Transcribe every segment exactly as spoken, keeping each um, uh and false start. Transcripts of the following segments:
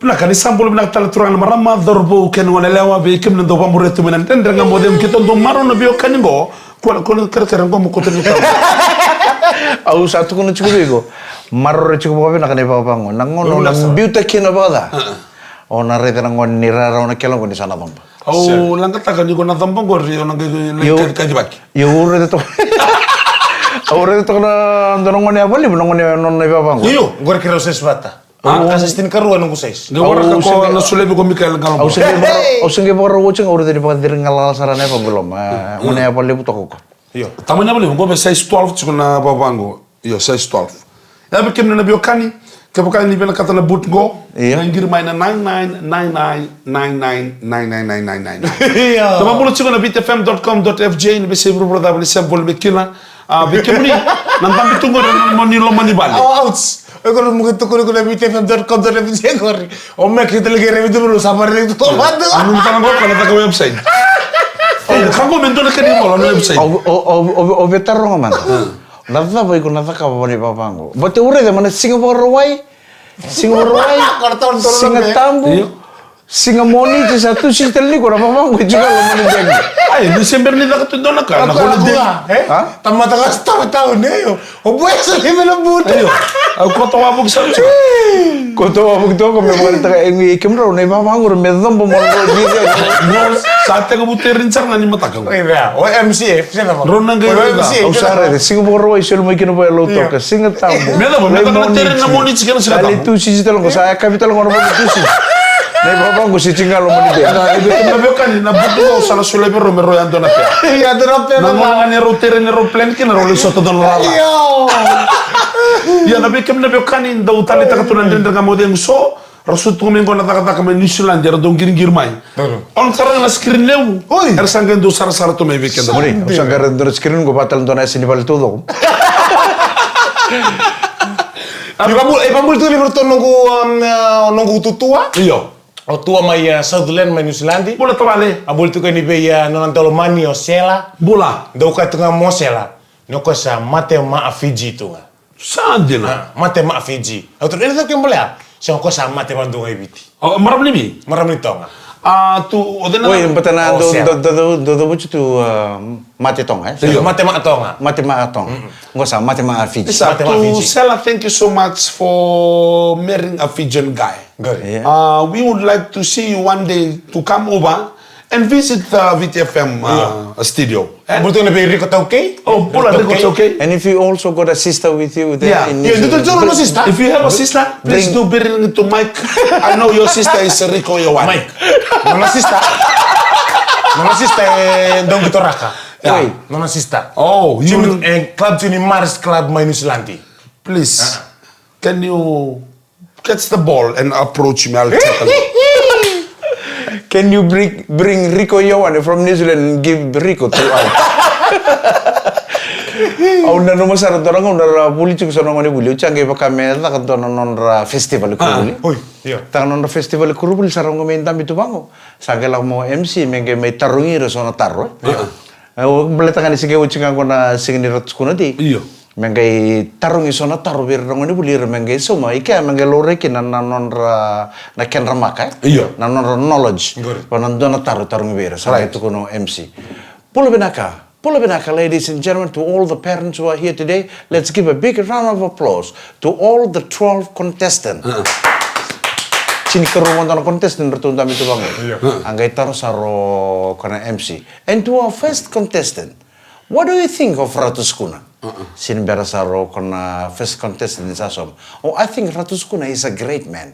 Vinaka, ni sa bula vinaka tale turaga na marama, cauravou kei na goneyalewa, vei kemuni na dau vamuria tu mai na Dredre Ga Mo Cegu, keitou dau marau na veiwekani qo. Kua na, kua na kerekere qo mo kauta ni tau. Au sa tukuna tiko vei iko. Maroroi tiko vakavinaka na ivakavaka qo. Na gauna o na biuta kina vakaca, o na raica na gone ni rarawa na kela qo ni sa na coba. Au laqataka ni ko na coba qori, o na qai, na Io. Qai kacivaki. Io, au raica toka. Au raica toka na dua na gone yavalevu, na gone, nona ivakavaka qo. Io, qori keirau sesi vata. A, ka sa sitini karua noqu size. Qai waraka ko na solevi ko Mikael Galo. Au se qai vaka-, au se qai vakarau oti ga, au raica ni vakaciri galala sara na yavaqu i loma. E, gone yavalevu toka qo. Io. Tamani yavalevu, qo me size twelve tiko na ivakavaka qo. Io, size twelve. Ia vei kemuni na veiwekani, kevaka ni vinakata na boot qo, io, na qiri mai na nine nine nine nine nine nine nine nine nine nine nine. Io. Tamabula tiko na viti F M dot com dot F J, ni veisei vuravura cava ni se voli me kila. A, vei kemuni na dabe tu qori ena nomuni loma ni vale. Au, ouch. Oi, qori mo qai tukuna iko na viti F M dot com dot F J qori. O Mac, ita lagi raica tu, sa vakaraica tu. Anu tale qo ka na caka website. Oi, ka qo me dua na kena ivola na website. O, o, o, o, o veitaroga mada. Na cava iko na cakava vaka na ivakavaka qo? Baleta au raica mai na Siga Vakarauwai, Siga Vakarauwai, Siga Tabu, Siga Moniti, sa tu sisi tale ni ko na ivakavaka qo e tiko e loma ni beki. Ai, ni se bera ni caka tu e dua na ka, na holiday. A? Tamata ga sa tawa tawa ne yo. O boy sa leve na buda. Io. Au koto wavoki sa tu. Koto wavoki toka me vakaraitaka e kemudrau na ivakavaka qori me coba mo drau vica. Sa tekivu terini sara ga ni mataka qo. Oi, vea. O M C F, se na vaka. Rau na qai raica. Au sa raica, Siga Vakarauwai, soli mai kina vua e Lautoka. Siga Tabu. Me cava, me cava na tere na Moniti kei na Siga Tabu. Dali tu sisi tale qo, sa yakavi tale qo na Moniti tu sisi. Na ivakavaka qo se tiko ga e loma ni beki. Na, na veiwekani, na butu qo sa na solia vei rau me rau yadua na pea. Yadua na pea. Na gauna ga ni rau tere, ni rau plan kina, rau lai sota dua na rara. Io. Ia, na vei kemuni na veiwekani, dau taleitaka tu na Dredre Ga Mo Cegu so. Ra sutu tu mai qo na cakacaka mai New Zealand, era dau qiriqiri mai. Io. O na taroga na screen levu. Oi. Era sa qai dau sarasara tu mai vei keda. Muri, au sa qai raica dua na screen qo, vaka tale dua na yasa ni vale taucoko. E vabula, e vabula tu vei ratou noqu, um, uh, noqu tutua. Io. O tua mai, uh, Southland mai New Zealand. Bula tavale. A bula tu kei ni vei, uh, nona dalomani o Sela. Bula. Dau kaya tu ga mo Sela. Ni o koya sa mate ma a Fiji tu ga. Sa dina. A, mate ma a Fiji. Au taro, e na cau ke bolea? Se o koya sa mate vadua ga i Viti. O, marama ni Viti? Marama ni Toga. A, tu, o cei na... Oi, bata na do, do, do, do, do, do, tu, a, mate Toga, e? Io, mate ma a Toga. Mate ma a Toga. Qo sa mate ma a Fiji. Mate ma a Fiji. Sela, thank you so much for marrying a Fijian guy. Good. Yeah. Uh, we would like to see you one day to come over and visit the Viti F M, uh, studio. Eh? Bula tu na vei Riko Taukei. Oh, bula Riko Taukei. And if you also got a sister with you there in New Zealand, bring, if you have a sister, please do bring it to Mike. I know your sister is Riko Yowan. Mike. Nona sister. Nona sister e dau qito raka. Yeah. Nona sister. Oh, you... E club tiko ni Mars Club mai New Zealand. Please. Can you catch the ball and approach me, I'll tackle it. Can you bring, bring Riko Yowan from New Zealand and give Riko to us? Au nanuma sara dua na gauna ra vuli tiko so na gone vuli. Au sa qai vaka me caka dua na nodra festival e Kuruvuli. Oi, io. Taka nodra festival e Kuruvuli, sa ra qai mai dabe tu vaqo. Sa qai lako mo M C me qai mai tarogi ira so na taro, e. Io. Au baleta ga ni se qai oti ga qo na siga ni Ratu Sukuna Day. Io. Me qai tarogi so na taro vei ira na gone vuli, ira me qai sauma, i kea me qai laurai kina na nodra, na kedra maka, e? Io. Na nodra knowledge. Qori. Va na dua na taro tarogi vei ira, sa qai tukuna o M C. Bula vinaka, bula vinaka, ladies and gentlemen, to all the parents who are here today, let's give a big round of applause to all the twelve contestants. Tinikarua dua na contestant ratou dabe tu vaqo. Io. A qai taro sara o koya na M C. And to our first contestant, what do you think of Ratu Sukuna? Sini bera sara o koya na first contestant ni sa sauma. Oh, I think Ratu Sukuna is a great man.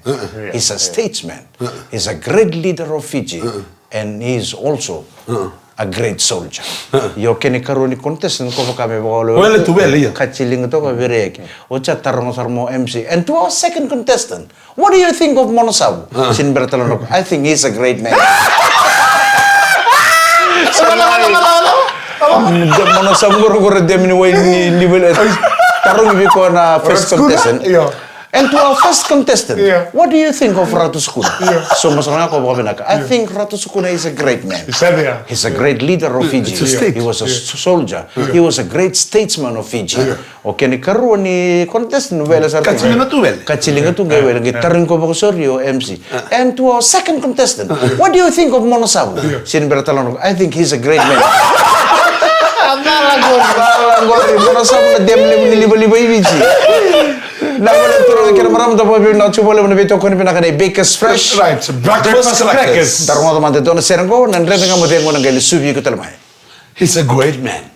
He's a statesman. He's a great leader of Fiji. And he is also a great soldier. Io, kena ikarua ni contestant, ko vaka me vakaolewele tu, wele, io. Kati liga toka, vere yaki. O sa taroga sara mo M C. And to our second contestant, what do you think of Mona Savu? Sini bera tale na, I think he's a great man. Mona Savu qori, qori demi ni wai ni level e. Tarogi vei koya na first contestant. Io. And to our first contestant, Yeah. What do you think of Ratu Sukuna? Yeah. So, masala ga ko vakavinaka. I think Ratu Sukuna is a great man. He said there. He's a great leader of Fiji. It's a state. He was a Yeah. s- soldier. Yeah. He was a great statesman of Fiji. Yeah. O kena ikarua ni contestant, vele sa Ka tiliga tu vele. Ka tiliga tu ga vele. Qai tarogi koya vakasauri o M C. And to our second contestant, what do you think of Mona Savu? Sini bera tala na, I think he's a great man. Cala qori, Mona Savu na dam levu ni livaliva i Viti. Na vale turaga kei na marama, da vakavinavinaka tiko vakalevu na veitokoni vinaka nei Bakers Fresh. Right, breakfast crackers. Da rogoca mada e dua na sere qo, na Dredre Ga Mo Cegu, na qai lesuvi iko tale mai. He's a great man.